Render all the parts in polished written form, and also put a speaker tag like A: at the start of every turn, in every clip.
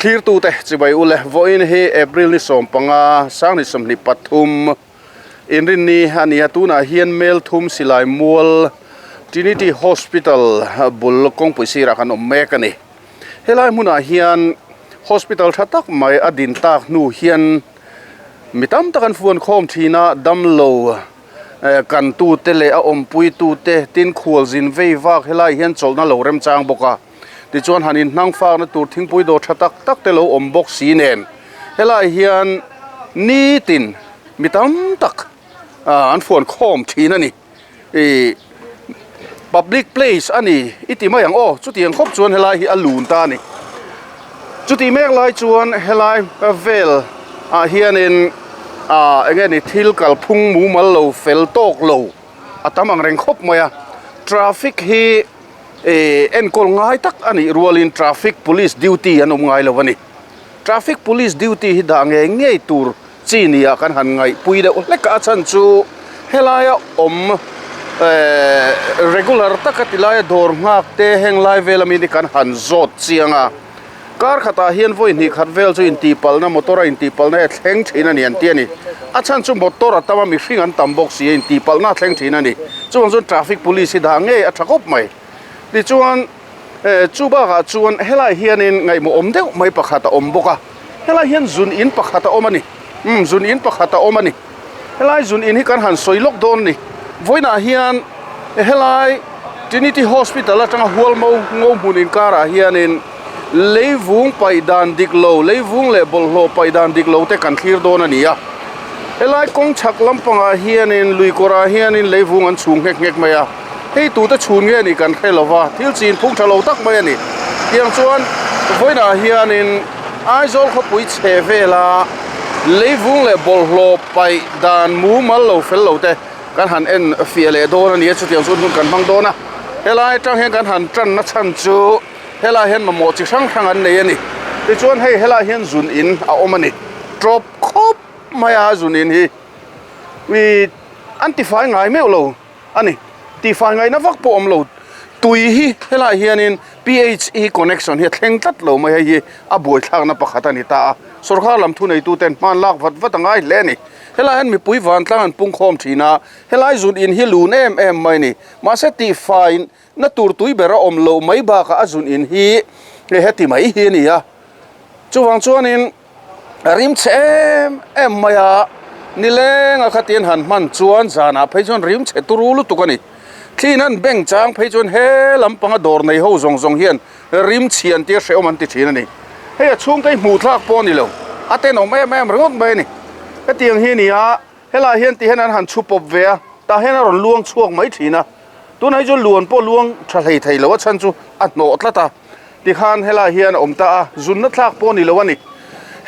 A: Thlirtute chibai ule vawiin hi April ni 15 2023 inrinni a ni a, tunah hian Melthum Silai Mual Trinity Hospital bul kawngpui sirah kan awm mek a ni. Helai hmunah hian hospital tha tak mai a din tak hnu hian mi tam tak an fuan khawm thin a, damlo kan tute leh a awmpui tute tin khualzin vei vak helai hian chawlhna lo remchang bawk a. Tichuan han inhnang fakna tur thingpui dawr tha tak tak te lo awm bawk si nen helai hian nitin mi tam tak an fuan khawm thin a ni. Ih public place a ni i ti mai ang aw chutiang khawp chuan helai hi a lun ta a ni. Chutih mek lai chuan helai vel ah hianin ah eng nge ni thil kalphung mumal lo fel tawk lo a tam ang reng khawp mai a traffic hi. Ehh enkawl ngai tak a nih rualin traffic police duty an awm ngai lo a ni. Traffic police duty hi dah ngei ngei tur chi nia kan han ngaihpui deuh hlek a, a chhan chu helaia awm ehh regular taka ti laia dawr nghak te heng lai vel ami hi kan han zawt chiang a. Kar khatah hian vawi hnih khat vel chu intihpalhna motor a intihpalhna hi a thleng thin a ni an ti a ni. A chhan chu motor a tam a mihring an tam bawk si a intihpalhna a thleng thin a ni. Chuvang chuan traffic police hi dah ngei a tha khawp mai. Tichuan eh chu bakah chuan helai hianin ngaihmawh awm deuh mai pakhat a awm bawk a. Helai hian zun in pakhat a awm a ni. Umm zun in pakhat a awm a ni. Helai zun in hi kan han sawi lawk dawn a ni. Vawiinah hian helai Trinity Hospital atanga Hualmo ngo hmun inkarah hianin leivung paih dan dik lo, leivung leh bawlhhlawh paih dan dik lo te kan thlir dawn a ni a. Helai kawng chhak lampangah hianin lui kawrah hianin leivung an chhung nghek nghek mai a. Hei tute chhun nge ni kan hre lo va, thil chin phung tha lo tak mai a ni. Tiang chuan vawiinah hianin Aizawl khawpui chhe vela leivung leh bawlhhlawh paih dan mumal lo fel lo te kan han en fiah leh dawn a ni a, chutiang chu hun kan hmang dawn a. Helai atang hian kan han tanna chhan chu helai hian mamawh chi hrang hrang an nei a ni. Tichuan hei helai hian zun in a awm a ni. Tawp khawp mai a zun in hi ih an tifai ngai meuh lo. a ni. Tihfai ngaihna vak pawh awm lo. Tui hi helaiah hianin PHE connection hi a thleng tlat lo mai hei hi a buaithlakna pakhat a ni ta a. Sorkar lam thuneituten hman lak vat vat a ngai hle a ni. Helaiah hian mipui vantlang an pungkhawm thin a, helai zun in hi lun em em mai a ni. Mahse tihfai na tur tui ber a awm loh mai bakah a zun in hi heti mai hi a ni a. Chuvang chuanin. A rim chhe em em mai a, nileng a khatian han hman chuan zanah phei chuan rim chhe turu lutuk a ni. Thliin an beng chang phei chuan he lampanga dawr nei ho zawng zawng hian rim chhian tir hrehawm an ti thin a ni. Hei a chhungte hi hmuh thlak pawh a ni lo, a tenawm em em ringawt mai a ni. Hetiang hi a ni a, helaiah hian ti hian an han chhu pawp ve a, tah hian a rawn luang chhuak mai thin a. Tunah hi chuan luan pawh luang tha hlei thei lo a chhan chu a hnawh tlat a. Tikhan helai hian a awm ta a, zunna thlak pawh a ni lo a ni.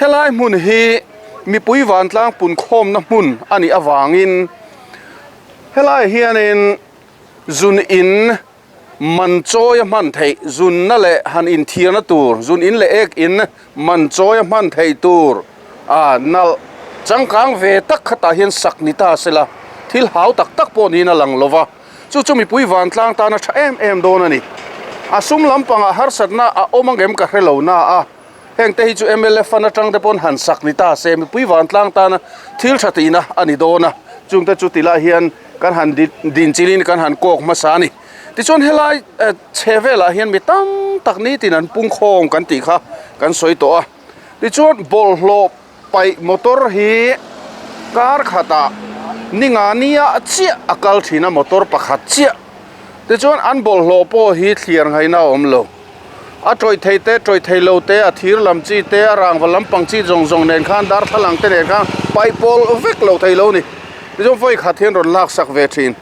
A: Helai hmun hi mipui vantlang punkhawmna hmun a nih avangin helai hianin zun in man chawi a hman theih, zunna leh han inthiarna tur, zun in leh ek in man chawi a hman theih tur a nalh changkang ve tak khatah hian sak ni ta sela, thil hau tak tak pawh niin a lang lo va. Chu chu mipui vantlang tan a tha em em dawn a ni. A sum lampangah harsatna a awm angem ka hre lo na a, heng te hi chu mla fund atang te pawn han sak ni ta se mipui vantlang tana thil tha tihna a ni dawn a, chungte chu ti lai hian kan han dinchilin kan han kawk hmasa a ni. Tichuan helai chhe velah hian mi tam tak nitin an pungkhawm kan tih kha kan sawi tawh a, tichuan bawlhhlawh Paih motor hi kar khatah ni nga nia chiah a kal thin a motor pakhat chiah tichuan an bawlhhlawh pawh hi thliar ngaihna a awm lo a tawih thei te tawih thei lo te a thir lam chi te a rangva lampang chi zawng zawng nen khan darthlalang te nen khan paih pawl vek lo thei lo a ni tichuan vawi khat hian rawn lak sak ve thin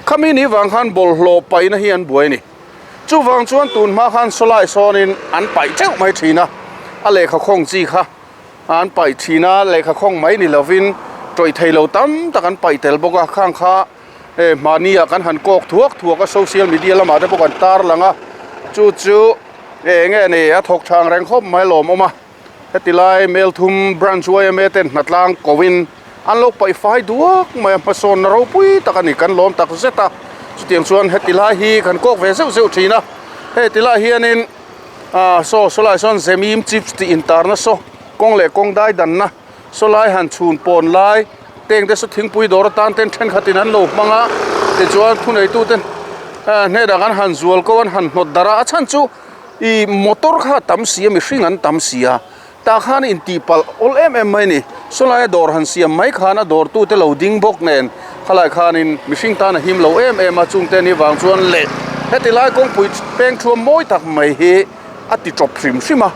A: khami ni vang khan bawlhhlawh paihna hi an buai a ni. Chuvang chuan tun hma khan sawlai sawnin an paih teuh mai thin a a lehkha khawng chi kha. An paih thin a, lehkha khawng mai ni lovin tawih thei lo tam tak an paih tel bawk a, khang kha eh mahni ah kan han kawk thuak thuak a, social media lamah te pawh kan tar lang a, chu chu eh enge ni a thawk tha ang reng khawp mai lawm awm a, heti lai Melthum branch yma ten hnatlang ko in an lo paih fai duak mai a, hmasawnna ropui tak a ni, kan lawm tak zet a, chutiang chuan heti lai hi kan kawk ve zeuh zeuh thin a, heti lai hianin. Ah saw sawlai sawn Zemim chips tih intarna saw kawng leh kawng dai danna sawlai han chhun pawn lai teng te saw thingpui dawr atan ten thenkhatin an lo hmang a tichuan thuneitu ten ah hnenah kan han zual ko an han hnawt darh a a chhan chu ih motor kha a tam si a mihring an tam si a tah khan intih palh awl em em mai a ni sawlaia dawr han siam mai khan a dawr tute lo ding bawk nen khalai khanin mihring tan a him lo em em a chungte ni vang chuan leh heti lai kawngpui peng thuam mawi tak mai hi a ti tawp hrim hrim a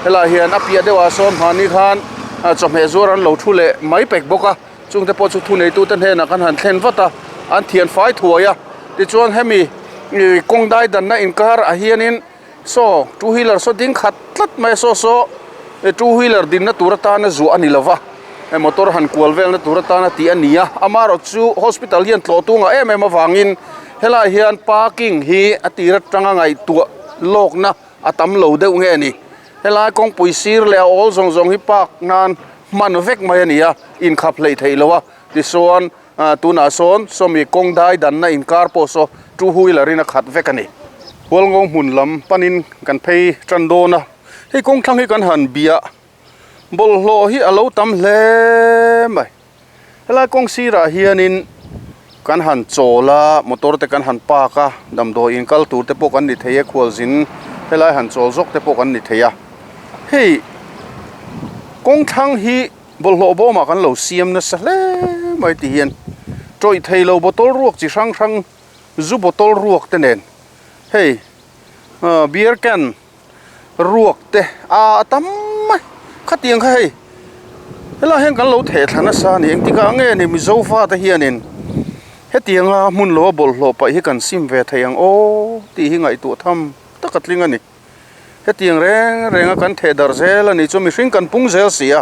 A: helaiah hian a piah deuhah sawn hmahni khan chawhmeh zuar an lo thu leh mai pek bawk a chungte pawh chu thuneitute hnenah kan han thlen vat a an thian fai thuai a tichuan hemi ih kawng dai danna inkar ah hianin Saw two wheeler saw ding khat tlat mai a saw saw two wheeler dinna tur atana zuah a ni lo va hei motor han kual velna tur atana tih a ni a amaherawh chu hospital hian tlawh tu ngah em em avangin helaiah hian parking hi a tir atanga ngaihtuah lawkna a tam lo deuh nge ni helai kawngpui sir leh a awl zawng zawng hi park nan hman vek mai a ni a inkhap hleih theih lo a tichuan Ah tunah sawn sawmi kawng dai danna inkar pawh saw two wheeler in a khat vek a ni. Hualngo hmun lam panin kan phei tan dawn a, hei kawng thlang hi kan han biah bawlhhlawh hi a lo tam hle mai. Helai kawng sirah hianin kan han chawl a, motor te kan han park a, damdawi in kal tur te pawh kan ni thei a, khualzin helai han chawl zawk te pawh kan ni thei a. Hei kawng thlang hi. Bawlhhlawh bawmah kan lo siam nasa hle mai ti hian tawih thei lo bottle ruak chi hrang hrang zu bottle ruak te nen hei beer can ruak te a tam mai khatiang kha hei helaiah hian kan lo theh thla nasa a ni engtikah nge ni mizo fate hianin hetianga hmun lo a bawlhhlawh paih hi kan sim ve thei ang aw tih hi ngaihtuah tham tak a tling a ni. Hetiang reng reng a kan theh darh zel a nih chu mihring kan pung zel si a,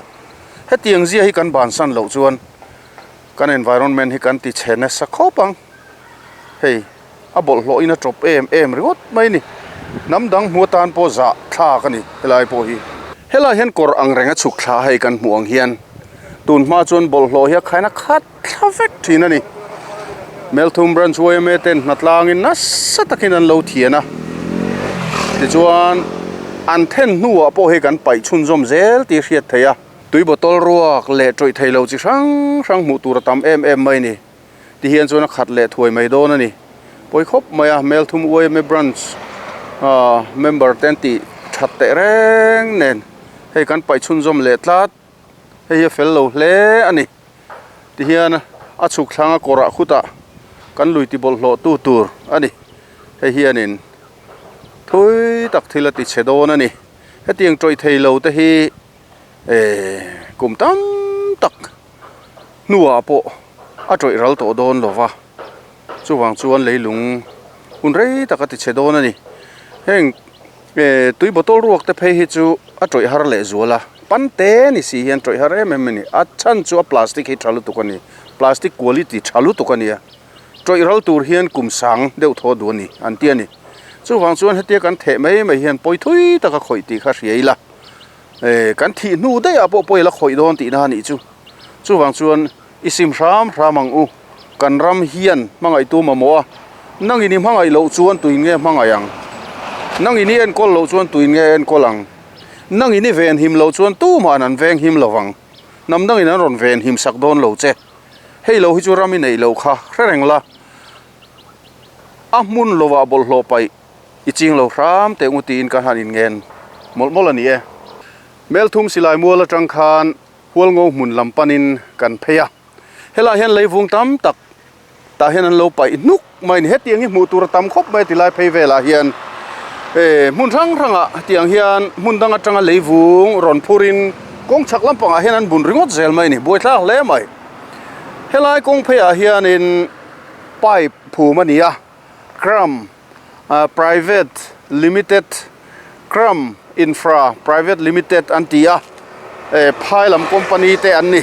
A: hetiang zia hi kan bansan loh chuan kan environment hi kan ti chhe nasa khawp ang. Hei a bawlhhlawh in a tawp em em ringawt mai a ni. Hnam dang hmu atan pawh zah thlak a ni helai pawh hi. Helai hian kawr ang reng a chhuk thla hei kan hmuh ang hian tun hma chuan bawlhhlawh hi a khaina khat thla vek thin a ni. Melthum Branch yma ten hnatlangin nasa takin an lo thian a, tichuan an then hnuah pawh hei kan paih chhunzawm zel tih a hriat theih a, tui bottle ruak leh tawih thei lo chi hrang hrang hmuh tur a tam em em mai a ni. Ti hian chuan a khat leh thuai mai dawn a ni. Pawi khawp mai a, Melthum yma Branch member te an tih that teh reng nen hei kan paih chhunzawm leh tlat. Hei hi a fel lo hle a ni. Tihian a chhuk thlang a kawrah khutah kan lui ti bawlhhlawh tu tur a ni. Hei hianin thui tak thil a ti chhe dawn a ni. Hetiang tawih thei lo te hi eh kum tam tak hnuah pawh a tawih ral tawh dawn lo va. Chuvang chuan leilung hun rei tak a ti chhe dawn a ni. Heng eh tui bottle ruak te phei hi chu a tawih har leh zual a, pan te ni si hian tawih har em em a ni. A chhan chu a plastic hi tha lutuk a ni, plastic quality tha lutuk a ni a, tawih ral tur hian kum sang deuh thaw duh a ni an ti a ni. Chuvang chuan hetia kan theh mai mai hian pawi thui taka khawih tih kha hria ila, eh kan thih hnu daih ah pawh pawi la khawih dawn tihna a nih chu. Chuvang chuan I sim hram hram ang u, kan ram hian hmangaihtu mamawh a, nangin i hmangaih loh chuan tuin nge hmangaih ang? Nangin i enkawl loh chuan tuin nge enkawl ang? Nangin i venhim loh chuan tuma'n an venghim lo vang, hnam dangin an rawn venhim sak dawn lo che. Hei lo hi chu ram i neih loh kha hre reng la, a hmun lovah bawlhhlawh paih i ching lo hram teh ngu tiin ka han inngen mawlh mawlh a ni e. Melthum silai mual atang khan Hualngo hmun lam panin kan phei a, helaiah hian leivung tam tak tah hian an lo paih hnuk mai a ni. Hetiang hi hmuh tur a tam khawp mai a tilai phei velah hian eh hmun hrang hrangah hetiang hian hmun dang atanga leivung rawn phurin kawng chhak lampangah hian an bun ringawt zel mai a ni, buaithlak hle mai. Helai kawng pheiah hianin pipe phum a ni a, Cram Private Limited Cram Infra Private Limited an ti a, eh phai lam company te an ni.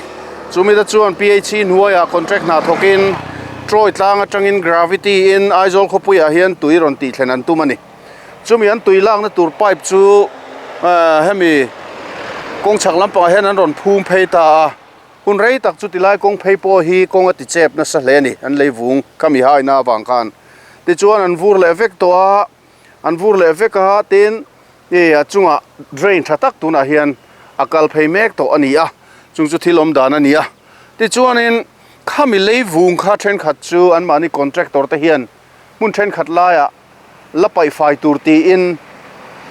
A: Chumi te chuan PHE hnuaiah contract hna thawkin Troy tlang atangin gravity in Aizawl khawpuiah hian tui rawn tih thlen an tum a ni. Chumi an tui lakna tur pipe chu eh hemi kawng chhak lampangah hian an rawn phum phei ta a. Hun rei tak chu tilai kawng phei pawh hi kawng a ti chep nasa hle a ni, an lei vung kha mi haina avang khan. Tichuan an vur leh vek tawh a, an vur leh vek a, tin Hei a chungah drain tha tak tunah hian a kal phei mek tawh a ni a, chung chu thil awm dan a ni a. Tichuanin khami lei vung kha thenkhat chu anmahni contractor te hian hmun thenkhat laiah la paih fai tur tiin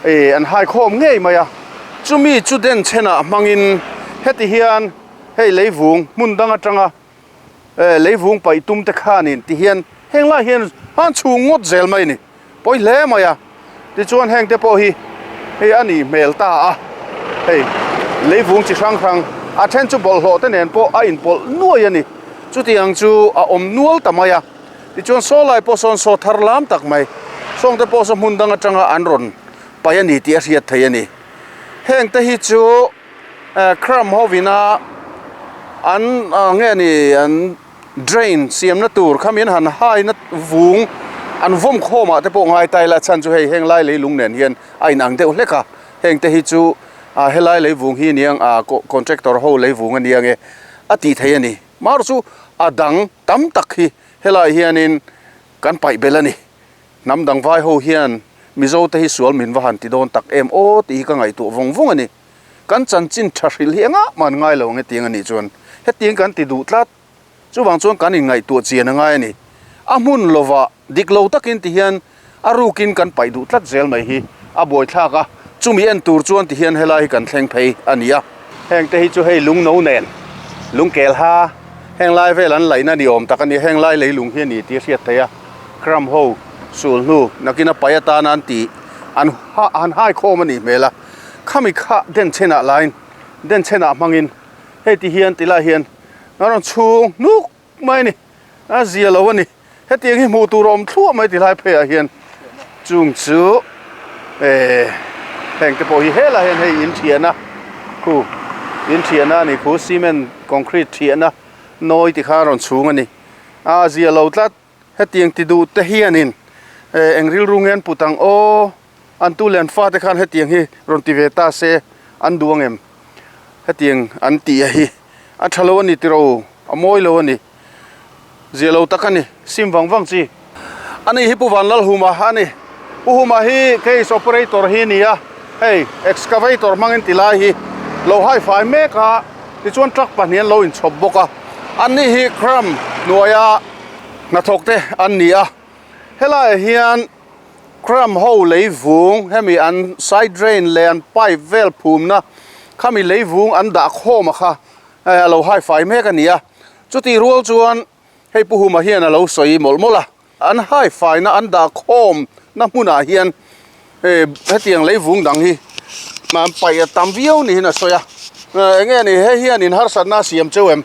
A: ih an hai khawm ngei mai a. Chumi chu den chhenah hmangin heti hian hei lei vung hmun dang atanga lei vung paih tum te khanin ti hian heng lai hian han chhung ngawt zel mai a ni. Pawi hle mai a, tichuan heng te pawh hi hei a nih hmel ta a, hei lei vung chi hrang hrang a then chu bawlhhlawh te nen pawh a inpawlh nuai a ni. Chutiang chu a awm nual ta mai a, tichuan saw lai pawh sawn saw thar lam tak mai, sawng te pawh saw hmun dang atanga an rawn paih a ni tih a hriat theih a ni. Heng te hi chu Kram hovina an nge ni an drain siamna tur kha min han haina vung an vawm khawm ah te pawh ngai ta ila chhan chu hei heng lai leilung nen hian a inang deuh hlek a heng te hi chu ah helai leivung hi aniang ah contractor ho leivung ania nge a tih theih a ni marawh chu a dang tam tak hi helai hianin kan paih belh a ni. Hnam dang vai ho hian Mizo te hi sual min va han ti dawn tak em aw tih hi ka ngaihtuah vawng vawng a ni. Kan chanchin tha hrilh hi engah mah an ngai lo ang hetiang a nih chuan hetiang kan ti duh tlat. Chuvang chuan kan inngaihtuah chian a ngai a ni. A hmun lovah dik lo takin ti hian a rukin kan paih duh tlat zel mai hi a buaithlak a, chumi en tur chuan ti hian helai hi kan thleng phei a ni a. Heng te hi chu hei lung no nen lung kel ha heng lai vel an laihna ni awm tak a ni a, heng lai leilung hi a ni tih a hriat theih a, Kram ho sul hnu nakin a paih atana an tih an han hai khawm a nih hmel a, khami kha denchhenah lain denchhenah hmangin hei ti hian ti lai hian a rawn chhung hnuk mai a ni, a zia lo a ni. Hetiang hi hmuh tur a awm thluah mai ti lai pheiah hian chung chu eh heng te pawh hi helai hian hei in thiahna khu in thiahna a ni khu cement concrete thiahna nawi ti kha a rawn chhung a ni a zia lo tlat hetiang ti duh te hianin eh eng rilru nge an put ang aw an tu leh an fate khan hetiang hi rawn ti ve ta se an duh ang em hetiang an tih a hi a tha lo a ni tiro a mawi lo a ni. Zia lo tak a ni, sim vang vang chi. Ani hi Pu Vanlalhuma a ni. Pu Huma hi case operator hi a ni a, hei excavator hmangin ti lai hi lo hai fai mek a, tichuan truck pahnih an lo inchhawp bawk a. Anni hi Kram hnuaia hnathawk te an ni a, helaiah hian Kram ho lei vung hemi an side drain leh an pipe vel phumna khami lei vung an dah khawm a kha a lo hai fai mek a ni a. Chutih rual chuan hei Pu Huma hian a lo sawi mawlh mawlh a, an hai faina an dah khawm na hmunah hian hetiang leivung dang hi an paih a tam viau niin a sawi a, eng nge ni hei hian in harsatna a siam cheu em?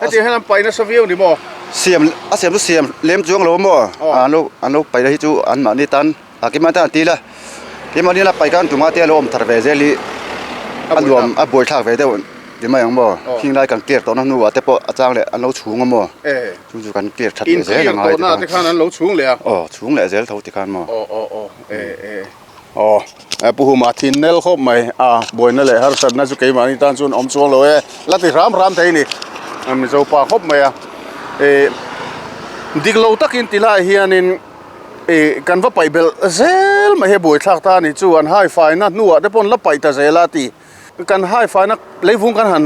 A: Hetiang hian an paih nasa viau ni maw?
B: Siam a siam chu siam lem chuang lo maw? An lo an lo paih na hi chu an mahni tan a keimah tan an ti la, keimahni la paih khan tumah te a lo awm thar ve zel hi a nuam a buaithlak ve deuh. Ti mai ang maw? Khing lai kan clear tawhna hnuah te pawh a chang leh an lo chhung a maw? Chu chu kan clear that leh zel a ngai
A: ti khan. An lo chhung leh a.
B: Aw chhung leh zel tho ti khan maw?
A: Aw aw aw e e. Aw Pu Huma thin nel khawp mai a buaina leh harsatna chu keimahni tan chuan awm chuang lo e la ti hram hram thei ni. Mizo pa khawp mai a. E dik lo takin ti lai hianin e kan va paih belh zel mai he buaithlak ta a ni chu an hai faina hnuah te pawh an la paih ta zel a ti. Kan hai faina leivung kan han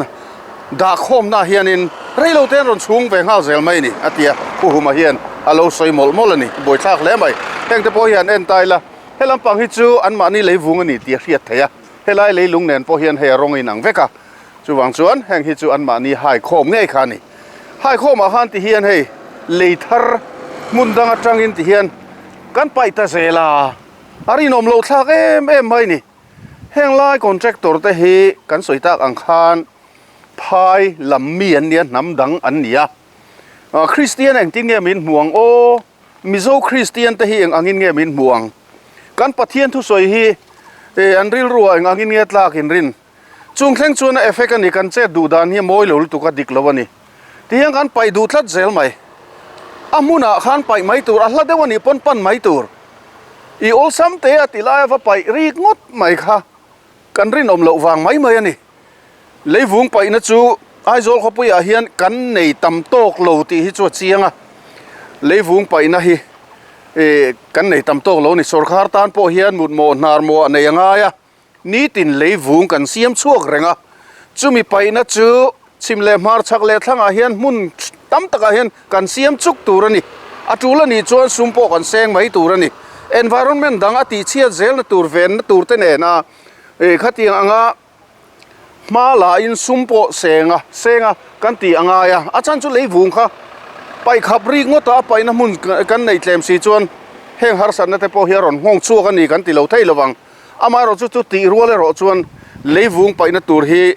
A: dah khawmna hianin reilo te an rawn chhung ve nghal zel mai a ni a ti a, Pu Huma hian a lo sawi mawlh mawlh a ni, buaithlak hle mai. Heng te pawh hi han en ta ila, he lampang hi chu anmahni leivung a ni tih a hriat theih a, helai leilung nen pawh hian hei a rawng a inang vek a, chuvang chuan heng hi chu anmahni hai khawm ngei kha a ni. Hai khawmah khan ti hian hei lei thar hmun dang atangin ti hian kan paih ta zel a, a rinawm loh thlak em em mai a ni. Heng lai contractor te hi kan sawi tak ang khan phai lam mi an nia hnam dang an ni a, Kristian engtin nge min hmu ang aw, Mizo Kristian te hi eng angin nge min hmu ang, kan Pathian thusawi hi an rilruah eng angin nge tlak in rin, chung thleng chuan a effect a ni, kan chet duh dan hi a mawi lo lutuk a dik lo a ni, tihian kan paih duh tlat zel mai, a hmunah khan paih mai tur, a hla deuh a nih pawn pan mai tur. I awlsam te a ti lai a va paih rik ngawt mai kha kan rinawm loh vang mai mai a ni. Leivung paihna chu Aizawl khawpuiah hian kan nei tam tawk lo tih hi chu a chiang a, leivung paihna hi kan nei tam tawk lo a ni. Sorkar tan pawh hian mutmawh hnar mawh a nei a ngai a. Nitin lei vung kan siam chhuak reng a, chumi paihna chu chhim leh hmar chhak leh thlangah hian hmun tam takah hian kan siam chuk tur a ni. A tul a nih chuan sum pawh kan seng mai tur a ni. Environment dang a tihchhiat zelna tur venna tur te nena khatiang anga Hma lahin sum pawh seng a, seng a kan tih a ngai a, a chhan chu leivung kha paih khap rik ngawt a, a paihna hmun kan neih tlem si chuan heng harsatna te pawh hi a rawn nghawng chhuak a ni kan ti lo thei lo vang. Amaherawhchu chu tih rual erawh chuan leivung paihna tur hi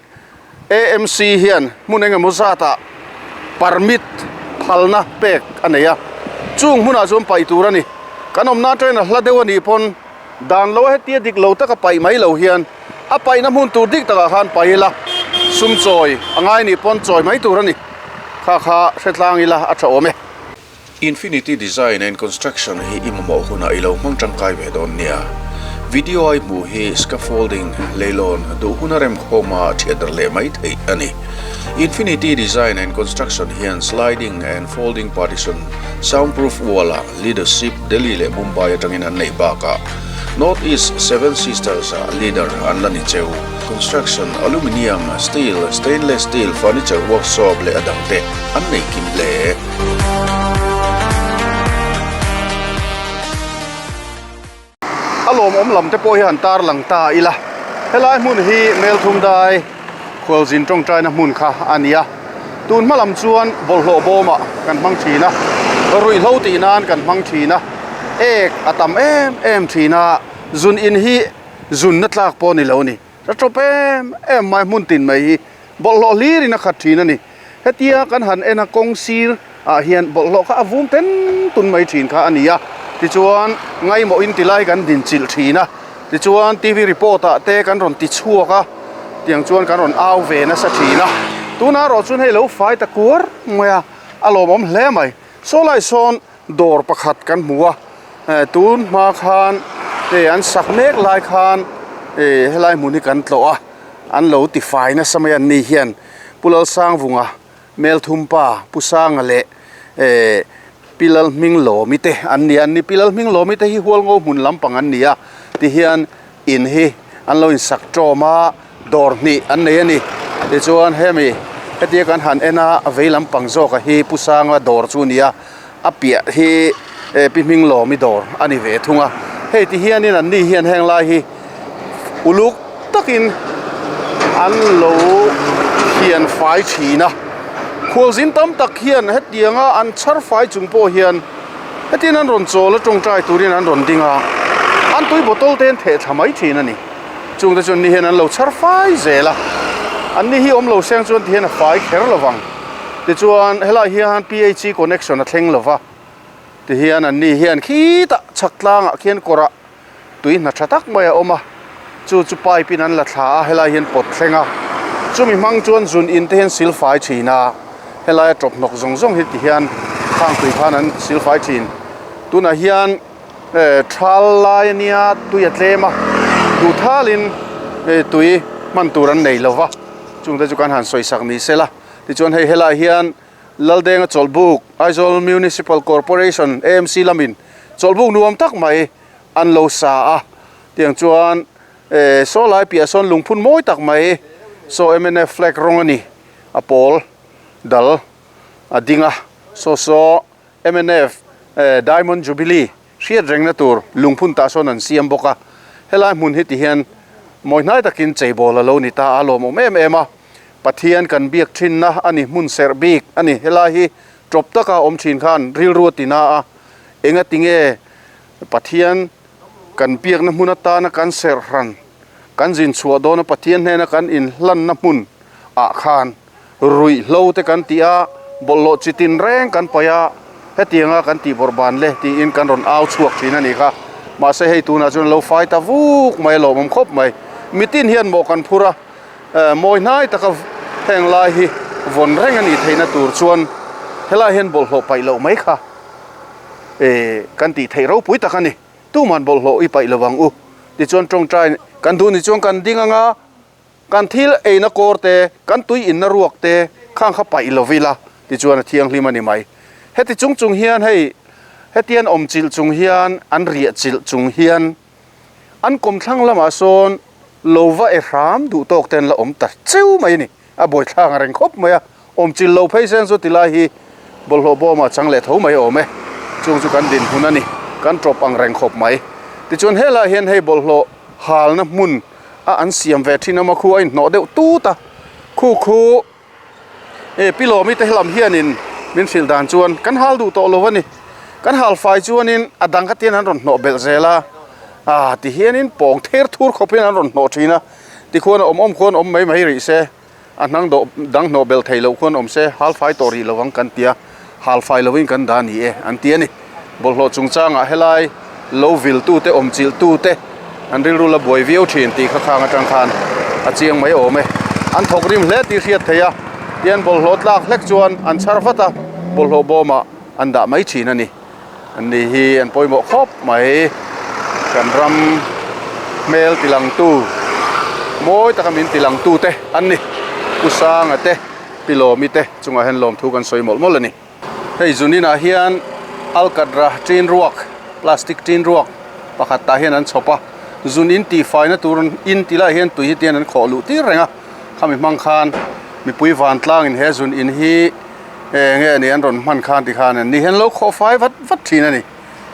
A: AMC hian hmun eng emaw zatah permit phalna pek a nei a, chung hmunah chuan paih tur a ni. Kan awmna atangin a hla deuh a nih pawn dan lo hetia dik lo taka paih mai lo hian A paihna hmun tur dik takah khan paih ila, sum chawi a ngai nih pawn chawi mai tur a ni. Kha kha hre tlang ila a tha awm e.
C: Infinity Design and Construction hi i mamawh hunah i lo hmang tangkai ve dawn nia. Video a i hmuh hi scaffolding, leilawn, duh huna remkhawma thiat darh leh mai theih a ni. Infinity Design and Construction hian sliding and folding partition, soundproof wall-ah leadership Delhi leh Mumbai atangin an neih bakah North East Seven Sisters ah leader an la ni cheu. Construction, Aluminium, Steel, Stainless Steel, Furniture Workshop leh a dangte an nei kim hle.
A: A lawmawm lam te pawh hi han tar lang ta ila, helai hmun hi Melthum Dai khualzin tawngtaina hmun kha a ni a, tun hma lam chuan bawlhhlawh bawmah kan hmang thin a, ruihhlo tih nan kan hmang thin a, ek a tam em em thin a, zun in hi zunna tlak pawh a ni lo a ni. A tawp em em mai hmun tin mai hi bawlhhlawh hlir in a khat thin a ni. Hetia kan han en a kawng sir ah hian bawlhhlawh kha a vum ten tun mai thin kha a ni a. Tichuan ngaimawh in tilai kan din chilh thin a. Tichuan TV report ah te kan rawn ti chhuak a. Tiang chuan kan rawn au ve nasa thin a. Tunah erawh chuan hei lo fai ta kuar mai a, a lawmawm hle mai. Saw lai sawn dawr pakhat kan hmu a tun hma khan hei an sak mek lai khan eh helai hmun hi kan tlawh a an lo ti fai nasa mai an ni hian Pu Lalsangvunga Melthumpa Pu Sanga leh eh Pi Lalhminglawmi te an ni a an ni Pi Lalhminglawmi te hi Hualngo hmun lampang an ni a tihian in hi an lo insak tawm a dawr hnih an nei a ni tichuan hemi hetia kan han en a a vei lampang zawk a hi Pu Sanga dawr chu a ni a a piah hi eh Pi Hminglawmi dawr a ni ve thung a hei ti hianin an ni hian heng lai hi uluk takin an lo hian fai thin a khualzin tam tak hian hetianga an chhar fai chung pawh hian. Hetin an rawn chawl a tawngtai turin an rawn ding a, an tui bottle te an theh thla mai thin a ni. Chungte chuan ni hian an lo chhar fai zel a, an ni hi awm lo seng chuan tihian a fai kher lo vang. Tichuan helai hian PHE connection a thleng lo va, tihian an ni hian khitah chhak tlangah khian kawrah tui hna tha tak mai a awm a, chu chu pipe in an la thla a, helai hian pawt thleng a, chumi hmang chuan zun in te hian sil fai thin a, helai a tawp hnawk zawng zawng hi ti hian khang tui khan an sil fai thin. Tunah hian eh thal lai a nia tui a tlem a, duh thalin eh tui hman tur an nei lo va, chungte chu kan han sawi sak ni se la, tichuan hei helai hian Laldenga chawlhbuk Aizawl Municipal Corporation AMC lamin chawlhbuk nuam tak mai an lo sa a, tiang chuan eh saw lai piah sawn lungphun mawi tak mai saw mnf flag rawng a ni a pawl dal a ding a, saw saw mnf eh Diamond Jubilee hriat rengna tur lungphun tah sawn an siam bawk a, helai hmun hi ti hian mawi hnai takin cheibawl a lo ni ta a lawmawm em em a, Pathian kan biak thinna a ni hmun serh bik a ni helai hi tawp taka awm thin khan rilru a ti na a, enga tinge Pathian kan biakna hmun atana kan serh hran, kan zin chhuah dawna Pathian hnena kan inhlanna hmun ah khan ruihhlo te kan tih a, bawlhhlawh chi tin reng kan paih a, hetianga kan tih bawrh ban le tiin kan rawn au chhuak thin a nih kha. Mahse hei tunah chuan lo fai ta vuk mai a lawmawm khawp mai. Mitin hian mawh kan phur a, mawi hnai taka heng lai hi vawn reng a nih theihna tur chuan helai hian bawlhhlawh paih loh mai kha. Eh, kan tih theih ropui tak a ni. Tuman bawlhhlawh i paih lo ang u. Tichuan tawngtai kan duh ni chuan kan ding anga kan thil eina kawr te, kan tui inna ruak te khang kha paih lo ila tichuan a thianghlim a ni mai. Heti chung chung hian hei hetian awm chilh chung hian an riah chilh chung hian an kawmthlang lamah sawn. Lo va e hram duh tawk te an la awm ta cheu mai a ni. A buaithlak ang reng khawp mai a, awmchilh lo phei seng chu tilai hi bawlhhlawh bawmah chang leh tho mai a awm e. Chung chu kan dinhmun a ni, kan tawp ang reng khawp mai. Tichuan helaiah hian hei bawlhhlawh halna hmun a an siam ve thin a, khu a inhnawh deuh tut a, khu khu e pi Lawmi te helam hianin min hrilh dan chuan kan hal duh tawh lo a ni. Kan hal fai chuanin a dang kha tian an rawn hnawh belh zel a, ah tihianin pawng ther thur khawpin an rawn hnawh thin a. Tikhuan a awm awm khuan awm mai mai rih se, a hnang dawh dang hnawh belh thei loh khuan awm se, hal fai tawh rih lovang kan ti a, hal fai lovin kan dah ni e an ti a ni. Bawlhhlawh chungchangah helai lo viltute awm chilhtute an rilru la buai viau thin tih kha khang atang khan a chiang mai awm e. An thawk rim hle tih hriat theih a, tian bawlhhlawh tlak hlek chuan an chhar vat a, bawlhhlawh bawmah an dah mai thin a ni. An ni hi an pawimawh khawp mai. Kan ram hmel tilangtu mawi taka min tilangtu te an ni. Pu Sanga te, Pi Lawmi te chungah hian lawmthu kan sawi mawlh mawlh a ni. Hei zunin ah hian alkatra tin ruak, plastic tin ruak pakhat tah hian an chhawp a. Zun in tihfaina tur in ti lai hian tui hi tian an khawh luh tir reng a. Khami hmang khan mipui vantlangin he zun in hi Eng nge ni an rawn hman khan ti khan an ni hian lo khawh fai vat vat thin a ni.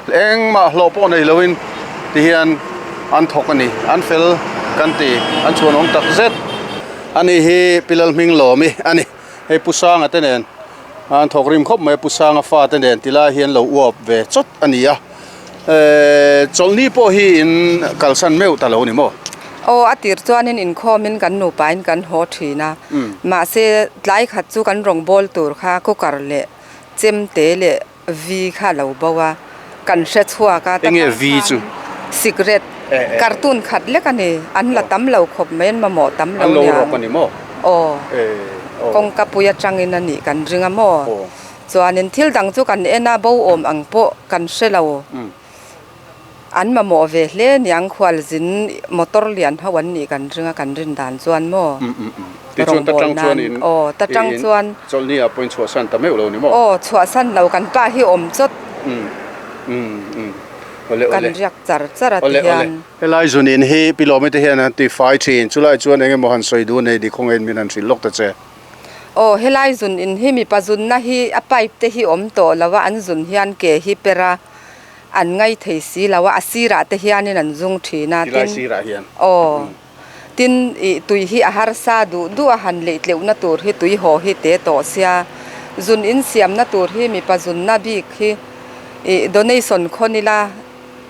A: Engmah hlawh pawh nei loin ti hian an thawk a ni. An fel kan ti, an chhuanawm tak zet. Ani hi Pi Lalhming Lawmi a ni. Hei Pu Sanga te nen an thawk rim khawp mai a, Pu Sanga fa te nen ti lai hian lo uap ve chawt a ni a. Chawlhni pawh hi in kalsan meuh ta lo ni maw?
D: Aw, a tir chuanin inkhawmin kan nupain kan haw thin a. Mahse, tlai khat chu kan rawngbâwl tur kha cooker leh chemte leh vi kha a lo bo a, kan hre chhuak a.
A: Enge vi chu?
D: Cigarette cartoon khat lek a ni. An la tam lo khawp mai, an mamawh tam lo
A: nia. An lo rawk a ni maw?
D: Aw, kawngka pui atangin a nih kan ring a maw? Chuanin thil dang chu kan en a, bo awm ang pawh kan hre lo. An mamawh ve hle niang khualzin motor lian ho an nih kan ring a, kan rin dan chuan maw?
A: Tichuan ta tang chuan in
D: Aw, ta tang chuan.
A: Chawlhni ah pawhin chhuahsan ta meuh lo ni maw?
D: Aw, chhuahsan lo, kan pa hi awm chawt.
A: Awle awle.
D: Kan riak char char a ti hian.
A: Helai zunin hi Pi Lawmi te hian an ti fai thin, chulai chuan eng emaw han sawi duh nei dik khawngaih in min han hrilh lawk ta che.
D: Aw, helai zun in hi mipa zunna hi a pipe te hi awm tawh lo a, an zun hian ke hi per a, an ngai thei si lo a, a sirah te hianin an zung thin a,
A: tin, sirah hian.
D: Aw, tin ih tui hi a harsa duh duh a, han leih tleuhna tur hi tui haw hi te tawh sia, zun in siamna tur hi mipa zunna bik hi ih donation khawn ila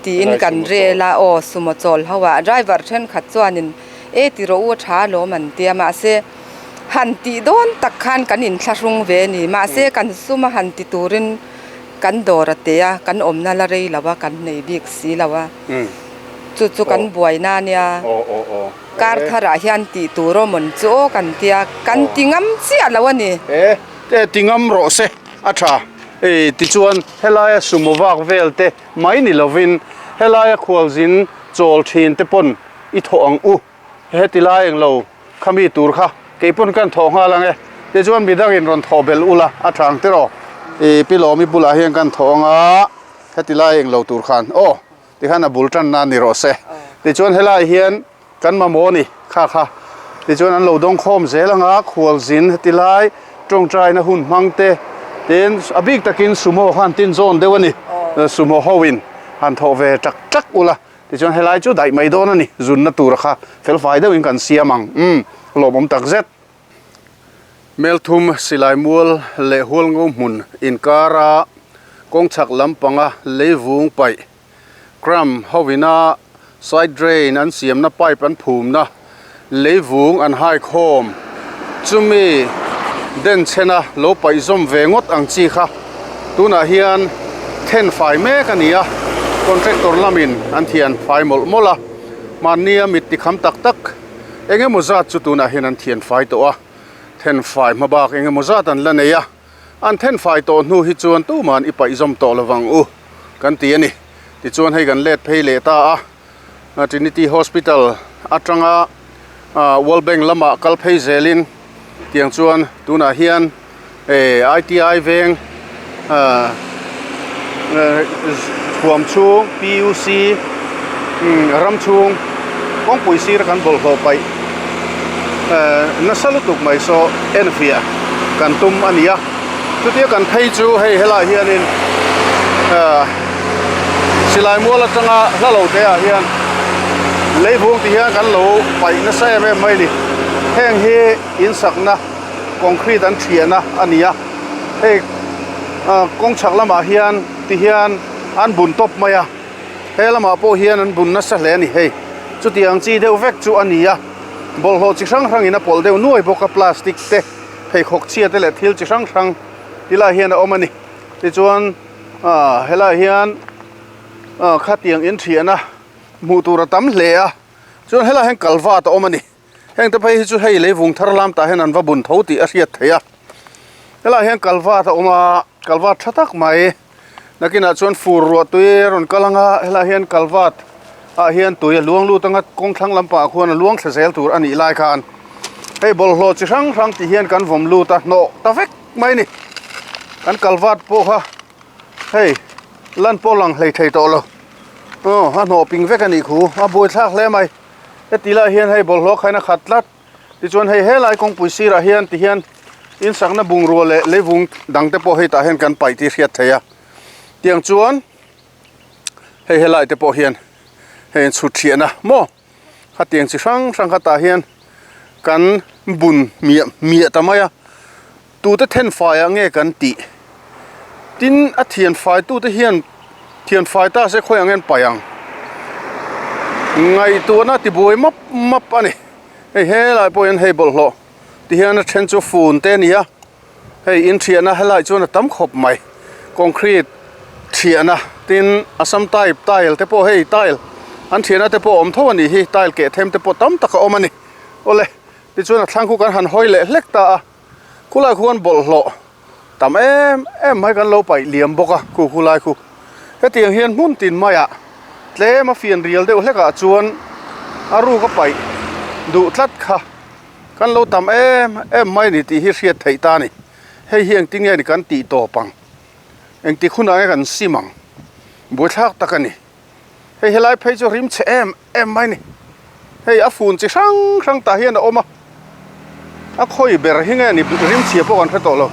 D: tiin kan rel a, aw sumo chawl ho ah driver thenkhat chuanin e ti rawh u a tha alawm an tia mahse han tih dawn tak khan kan inthlahrung ve a ni mahse kan suma han ti turin kan dawr a te a kan awmna la rei lo a kan nei bik si lo a chu chu kan buaina a nia kar tharah hian tih tur aw mawn chu aw kan tia kan ti ngam chiah lo a ni.
A: E ti ngam rawh se a tha e tichuan helaia sumo vak vel te mai ni lovin helaia khualzin chawl thin te pawn i thawh ang u, heti lai eng lo khami tur kha kei pawn kan thawh nghal ang e, tichuan midangin rawn thawh belh ula a tha ang tiraw i pi Lawmi bulah hian kan thawh ang a, heti lai eng lo tur khan aw tikhan a bul tan nan ni rawh se, tichuan helai hian Kan mamawh a ni, kha kha. Tichuan an lo dawng khawm zel anga khualzin heti lai tawngtaina hun hmang te tin a bik takin sumo khan tin zawn deuh a ni, sumo ho in han thawh ve tak tak ula tichuan helai chu daih mai dawn a ni, zunna tura kha felfai deuhin kan siam ang, umm lawmawm tak zet. Melthum silai mual leh hualngo hmun inkara kawng chhak lampanga leivung paih Cramp hovina side drain an siamna pipe an phumna leivung an hai khawm. Chumi denchhena lo paih zawm ve ngawt ang chi kha tunah hian then fai mek a ni a, contractor lamin an thian fai mawlh mawlh a, mahnia mit tikham tak tak eng emaw zat chu tunah hian an thian fai tawh a, then fai hma bak eng emaw zat an la nei a. An thenfai tawh hnu hi chuan tuman i paih zawm tawh lovang u kan ti a ni. Tichuan hei kan let phei leh ta a, Trinity Hospital atanga World Bank lamah kal phei zelin tiang chuan tunah hian ITI veng thuam chhung PUC ram chhung. Kawngpui sira kan bawlhhlawh paih nasa lutuk mai saw enfiah kan tum a ni a. Chutia kan phei chu hei helaiah hianin silai mual atanga hla lo te ah hian leivung ti hian kan lo paih nasa em em mai a ni. Heng hi insakna concrete an thiahna a ni a. Hei kawng chhak lamah hian ti hian an bun tawp mai a. He lamah pawh hian an bun nasa hle a ni hei. Chutiang chi deuh vek chu a ni a, bawlhhlawh chi hrang hrangin a pawlh deuh nuai bawk a, plastic te, pheikhawk chhia te leh thil chi hrang hrang ti lai hian a awm a ni. Tichuan ah helaiah hian ah khatiang inthiahna hmuh tur a tam hle a, chuan helaiah hian kalvat a awm a ni. Heng te phei hi chu hei leivung thar lam tah hian an va bun tho tih a hriat theih a. Helaiah hian kalvat a awm a, kalvat tha tak mai. Nakinah chuan fur ruah tui a rawn kal ang a, helaiah hian kalvat ah hian tui a luang lut ang a, kawng thlang lampangah khuan a luang thla zel tur a nih lai khan hei bawlhhlawh chi hrang hrang tih hian kan vawm lut a, hnawh ta vek mai a ni. Kan kalvat pawh kha hei lan pawh lang hlei thei tawh lo, aw a hnawh ping vek a nih khu, a buaithlak hle mai. Heti lai hian hei bawlhhlawh khain a khat tlat. Tichuan hei helai kawngpui sirah hian ti hian insakna bungrua leh leivung dang te pawh hei tah hian kan paih tih hriat theih a. Tiang chuan hei helai te pawh hian hei in chhut thiahna maw khatiang chi hrang hrang kha tah hian kan bun miah miah ta mai a. Tute then faiah nge kan tih? Tin, a thian faitute hian thian fai ta se khawi ang en paih ang? Ngaihtuahna tibuai map map a ni. Hei helai pawh hian hei bawlhhlawh ti hian a then chu fun te a ni a, hei inthiahna helai chuan a tam khawp mai. Concrete thiahna tin Assam type tile te pawh hei tile an thiahna te pawh a awm tho a nih hi, tile keh them te pawh tam tak a awm a ni. Awle, tichuan a thlang khu kan han hawi leh hlek ta a. Khulai khuan bawlhhlawh tam em em mai kan lo paih liam bawk a khu khulai khu. Hetiang hian hmun tin maiah tlem a fian rial deuh hlekah chuan a ruk a paih duh tlat kha kan lo tam em em mai a ni tih hi hriat theih ta a ni. Hei hi engtin nge ni kan tih tawp ang? Engtik hunah nge kan sim ang? Buaithlak tak a ni. Hei helai phei chu rim chhe em em mai a ni. Hei a fun chi hrang hrang tah hian a awm a, a khawi ber hi nge ni rim chhia pawh kan hre tawh lo.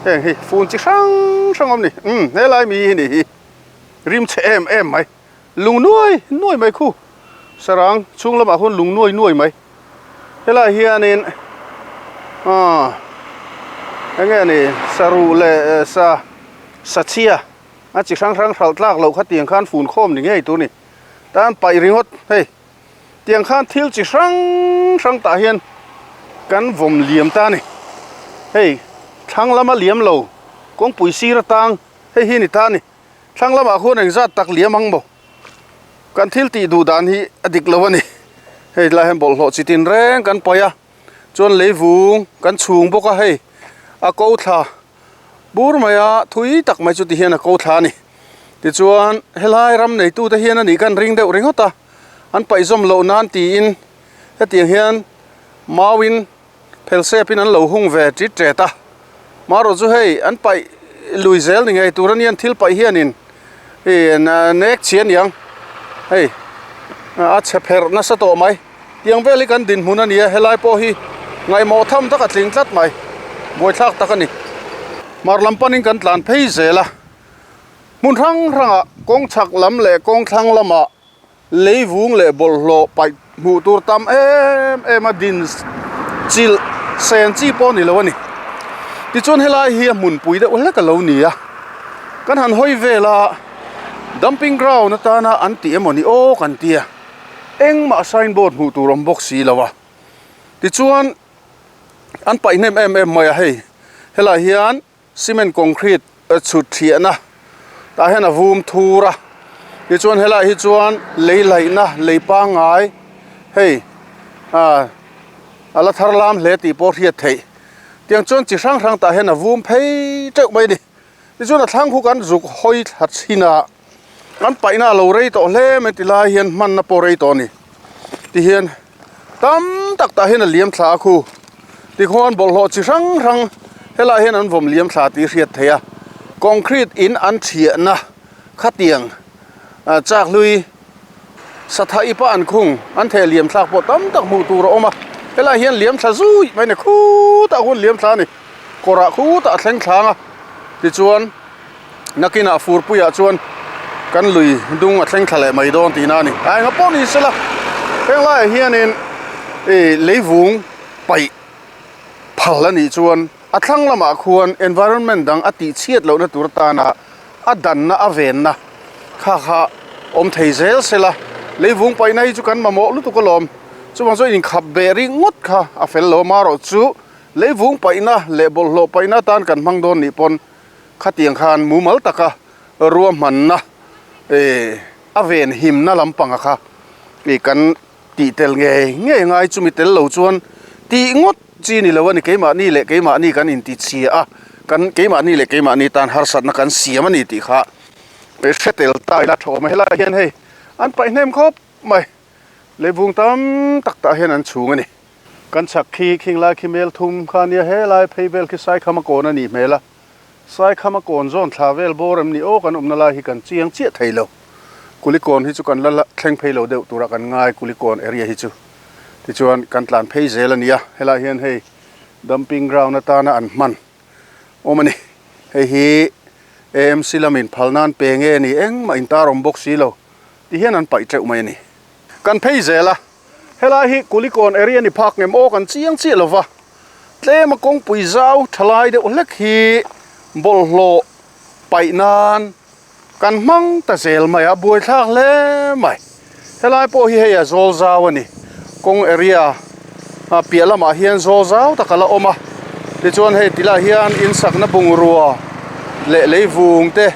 A: Heng hi fun chi hrang hrang awm a ni. Umm helai mi hi ni hi rim chhe em em mai. Lung nuai nuai mai khu sarang chhung lamah khuan lung nuai nuai mai. Helai hianin aw eng nge ni saruh leh sa sachhia. A chi hrang hrang hralh tlak loh kha tiang khan fun khawm ni ngei tur ni. Tan paih ringawt hei tiang khan thil chi hrang hrang tah hian kan vawm liam ta a ni. Hei thlang lama liam lo kawngpui sir atang hei hi ni ta a ni. Thlang lamah khuan engzat tak liam ang maw? Kan thil tih duh dan hi a dik lo a ni. Hei lai hian bawlhhlawh chi tin reng kan paih a, chuan leivung kan chhung bawk a hei a ko thla. Bur maia thui tak mai chu ti hian a ko thla a ni. Tichuan helai ram neitute hian a nih khan ring deuh ringawt a, an paihzawm loh nan tiin hetiang hian mauin phel sepin an lo hung ve tit tet a. Marawh chu hei an paih lui zel ni ngei tur a nia, thil paih hianin ih nek chhi a niang hei a chhe pherh nasa tawh mai. Tiang vel hi kan dinhmun a ni a, helai pawh hi ngaihmawh tham tak a tling tlat mai, buaithlak tak a ni. Hmar lam panin kan tlan phei zel a, hmun hrang hrangah kawng chhak lam leh kawng thlang lamah leivung leh bawlhhlawh paih hmuh tur tam em em a din chilh sen chi pawh a ni lo a ni. Tichuan helai hi a hmunpui deuh hlek a lo ni a, kan han hawi vel a, dumping ground atana an tih emaw ni aw kan ti a. Engmah signboard hmuh tur awm bawk si lo a, tichuan an paih hnem em em mai a hei helaiah hian cement concrete chhut thiahna tah hian a vum thur a, tichuan helaiah hi chuan lei laihna lei pangngai hei ah a la thar lam hle tih pawh hriat theih tiang chuan chi hrang hrang tah hian a vum phei teuh mai a ni tichuan a thlang khu kan zuk hawi thla chhin a. Kan paihna a lo rei tawh hle mai ti lai hian hmanna pawh rei tawh a ni. Tihian tam tak tah hian a liam thla a khu. Tikhuan bawlhhlawh chi hrang hrang helaiah hian an vawm liam thla tih hriat theih a. Concrete in an thiahna khatiang chak hlui. Satha ipa an khung an theh liam thlak pawh tam tak hmuh tur a awm a, helaiah hian liam thla zui mai a ni khutah khuan liam thla a ni, kawrah khutah a thleng thlang a, tichuan nakinah furpuiah chuan kan lui dung a thleng thla leh mai dawn tihna a ni. A enga pawh ni sela heng laiah hianin ih leivung paih phal a nih chuan a thlang lamah khuan environment dang a tih chhiat lohna tur atana a danna a venna kha kha awm thei zel sela leivung paihna hi chu kan mamawh lutuk alawm chuvang chuan inkhap beh ringawt kha a fel lo amaherawh chu leivung paihna leh bawlhhlawh paihna atan kan hmang dawn nih pawn khatiang khan mumal taka ruahmanna eh a ven himna lampanga kha ih kan Tih tel ngei ngei ngai chumi tel lo chuan tih ngawt chi ni lo a ni. Keimahni leh keimahni kan intichhia a, kan keimahni leh keimahni tan harsatna kan siam a ni tih kha hre tel ta ila tha awm a. Helaiah hian hei an paih hnem khawp mai, leivung tam tak tah hian an chhung a ni. Kan chhak khi khing lai khi mel thum kha nia helai phei vel khi Saikhama kawn a nih hmel a. Saikhama kawn zawn thla vel bawr em ni aw kan awmna lai hi kan chiang chiah thei lo. Kulikawn hi chu kan la thleng phei lo deuh turah kan ngai Kulikawn area hi chu. Tichuan kan tlan phei zel a nia, helaiah hian hei dumping ground atana an hman awm a ni. Hei hi AMC lamin phal nan pe nge ni engmah intar awm bawk si lo ti hian an paih teuh mai a ni. Kan phei zel a, helai hi Kulikawn area ni phak ngem aw kan chiang chiah lo va. Tlema kawngpui zau tha lai deuh hlek hi bawlhhlawh paih nan kan hmang ta zel mai a, buaithlak hle mai. Helai pawh hi hei a zawl zau a ni. Kawng area a piah lamah hian zawl zau tak a la awm a. Tichuan hei tilaiah hian insakna bungrua leh leivung te